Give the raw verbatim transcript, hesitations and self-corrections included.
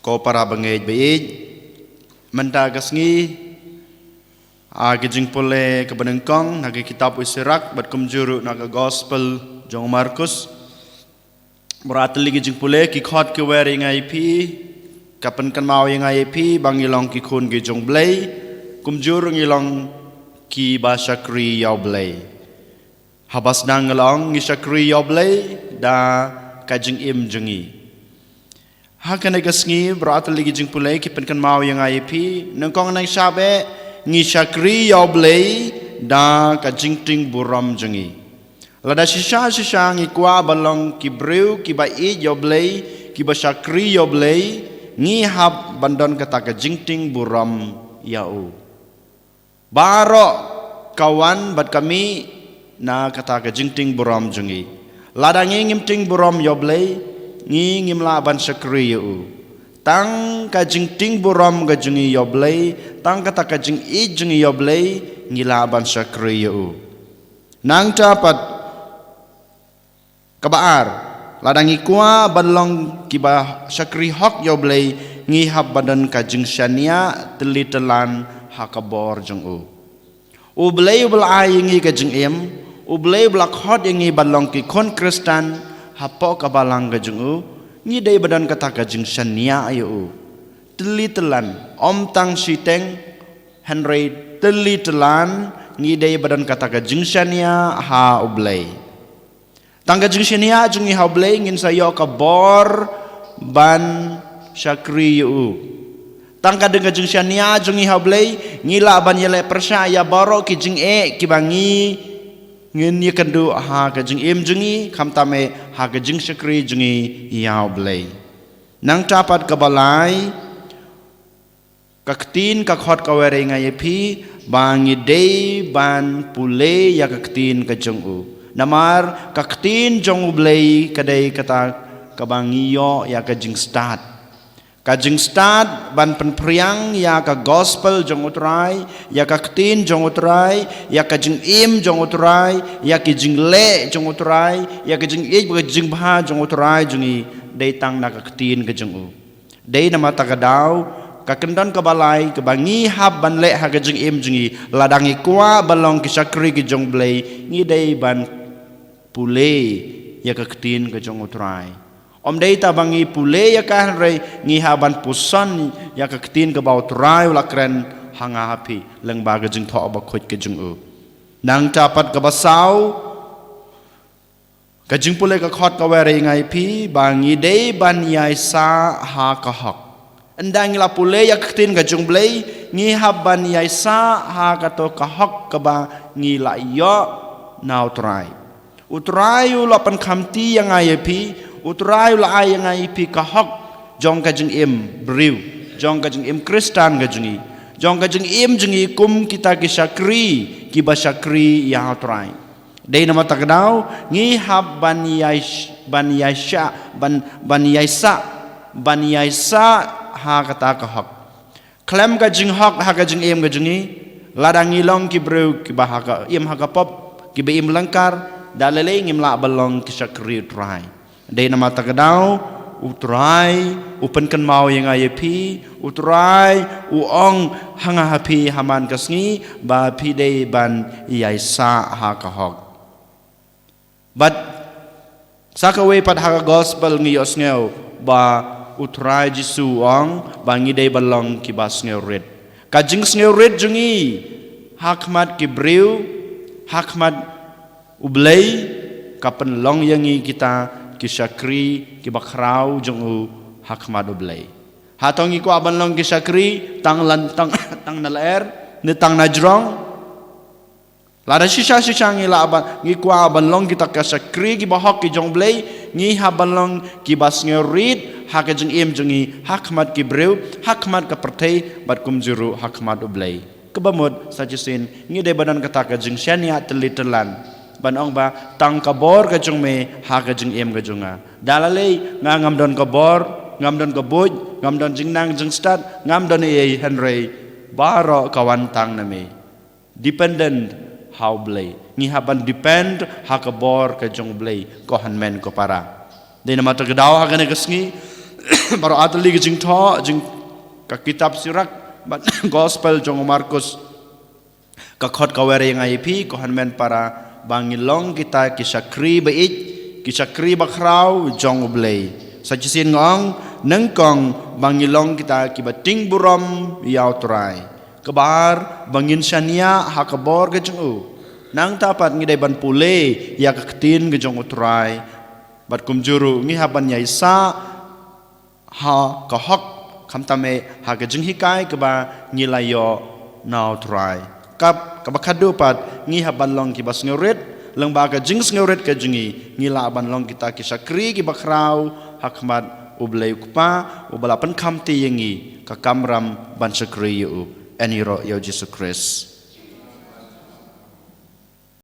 Ko para bangeit baieit, mynta ka sngi, ha ka jingpule kaba nyngkong na ka kitab u Sirak bad kumjuh ruh na ka gospel jong u Markus. Baroh tylli ki jingpule, ki khot ki wer ïa nga ïa phi, ka pynkynmaw ïa nga ïa phi ba ngi long ki khun ki jong u Blei, kumjuh ruh ngi long kiba shakri ïa u Blei. Haba sdang ngi long ngi shakri ïa u Blei da ka jingim jong ngi. Ha kane ka sngi, baroh tylli ki jingpule ki pynkynmaw ïa nga ïa phi, nyngkong nyngshap eh, ngi shakri ïa u Blei da ka jingtieng burom jong ngi. Lada shisha shisha ngi kwah ban long ki briew kiba ïeit ïa u Blei, kiba shakri ïa u Blei, ngi hap ban don kata ka jingtieng burom ïa u. Baroh ka wan bad ka mih na kata ka jingtieng burom jong ngi. Lada ngi ngim tieng burom ïa u Blei, ngi ngim lah ban shakri ïa u. Tang ka jingtieng burom ka jong ngi ïa u Blei, tang kata ka jingïeit jong ngi ïa u Blei, ngi lah ban shakri ïa u. Nangta pat, kaba ar, lada ngi kwah ban long kiba shakri hok ïa u Blei, ngi hap ban don ka jingshaniah tylli tyllan ha ka bor jong u. U Blei uba la ai ïa ngi ka jingim, u Blei uba la khot ïa ngi ban long ki khun Khristan hapoh ka balang ka jong u, ngi dei ban don kata ka jingshaniah ïa u. Tylli tyllan, ym tang shiteng, hynrei tylli tyllan, ngi dei ban don kata ka jingshaniah ha u Blei. Tang ka jingshaniah jong ngi ha u Blei ngin sa ïoh ka bor ban shakri ïa u. Tang ka dang ka jingshaniah jong ngi ha u Blei, ngi lah ban ïaleh pyrshah ïa baroh ki jingeh kiba ngi ngin ïakynduh ha ka jingim jong ngi, khamtam eh ha ka jingshakri jong ngi ïa u Blei. Nangta pat kaba lai, ka ktien ka khot ka wer ïa nga ïa phi, ba ngi dei ban pule ïa ka ktien ka jong u. Namar ka ktien jong u Blei ka dei kata kaba ngi ïoh ïa ka jingstad. Ka jingstad ban pynphriang ïa ka gospel jong u Trai, ïa ka ktien jong u Trai, ïa ka jingim jong u Trai, ïa ka jingleh jong u Trai, ïa ka jingïeit bad ka jingbha jong u Trai jong ngi, dei tang na ka ktien ka jong u. Dei namar kata ka daw, ka kyndon kaba lai kaba ngi hap ban leh ha ka jingim jong ngi, lada ngi kwah ban long ki shakri ki jong u Blei, ngi dei ban pule ïa ka ktien ka jong u Trai. Ym dei tang ba ngi pule ïa ka, hynrei ngi hap ban puson ïa ka ktien kaba u Trai u la kren ha nga ha phi lyngba ka jingthoh bakhuid ka jong u. Nangta pat kaba saw, ka jingpule ka khot ka wer ïa nga ïa phi, ba ngi dei ban ïaisah ha ka hok. Ynda ngi la pule ïa ka ktien ka jong u Blei, ngi hap ban ïaisah ha kato ka hok kaba ngi la ïoh na u Trai. U Trai u la pynkhamti ïa nga ïa phi, u Trai u la ai ïa nga ïa phi ka hok jong ka jingim briew, jong ka jingim Khristan ka jong ngi, jong ka jingim jong ngi kum kita ki shakri kiba shakri ïa u Trai. Dei namar kata ka daw, ngi hap ban ïai-, ban ïaisah, ban, ban ïaisah, ban ïaisah ha kata ka hok. Khlem ka jinghok ha ka jingim ka jong ngi, lada ngi long ki briew kiba ha ka, im ha ka pop, kiba im lyngkar, da lei lei ngim lah ban long ki shakri u Trai. Dei namar kata ka daw, u Trai u pynkynmaw ïa nga ïa phi, u Trai u ong ha nga ha phi ha man ka sngi, ba phi dei ban ïaisah ha ka hok. Bad sa kawei pat ha ka gospel ngi ïohsngew ba u Trai Jisu u ong ba ngi dei ban long kiba sngewrit. Ka jingsngewrit jong ngi ha khmat ki briew, ha khmat u Blei, ka pynlong ïa ngi kita ki shakri kiba khraw jong u ha khmat u Blei. Hato ngi kwah ban long ki shakri tang lan, tang, tang na lyer ne tang na jrong? Lada shisha shisha ngi lah ban, ngi kwah ban long kita ki shakri kiba hok ki jong u Blei, ngi hap ban long kiba sngewrit ha ka jingim jong ngi ha khmat ki briew, ha khmat ka pyrthei, bad kumjuh ruh ha khmat u Blei. Kaba mut sa shisien ngi dei ban don kata ka jingshaniah tylli tyllan, ban ong ba tang ka bor ka jong me ha ka jingim ka jong nga. Da lei lei nga ngam don ka bor, ngam don ka buit, ngam don jingnang jingstad, ngam don ei ei, hynrei baroh ka wan tang na me. Dependent ha u Blei. Ngi hap ban depend ha ka bor ka jong u Blei, ko hynmen ko para. Dei namar kata ka daw ha kane ka sngi, Baroh artylli ki jingthoh jong ka kitab Sirak bad Gospel jong u Markus. Ka khot ka wer ïa nga ïa phi, ko hynmen para, ba ngi long kita ki shakri ba ïeit, ki shakri ba khraw jong U Blei. Sa shisien nga ong, nyngkong ba ngi long kita kiba tieng burom ïa U Trai. Kaba ar, ba ngin shaniah ha ka bor ka jong u. Nangta pat ngi dei ban pule ïa ka ktien ka jong U Trai. Bad kumjuh ruh ngi hap ban ïaisah ha ka hok, khamtam eh ha ka jinghikai kaba ngi la ïoh na U Trai. Kaba, kaba khatduh pat, ngi hap ban long kiba sngewrit, lyngba ka jingsngewrit ka jong ngi, ngi lah ban long kita ki shakri kiba khraw ha khmat U Blei U Kpa, uba la pynkhamti ïa ngi ka kamram ban shakri ïa u. Yn ïaroh ïa U Jisu Khrist.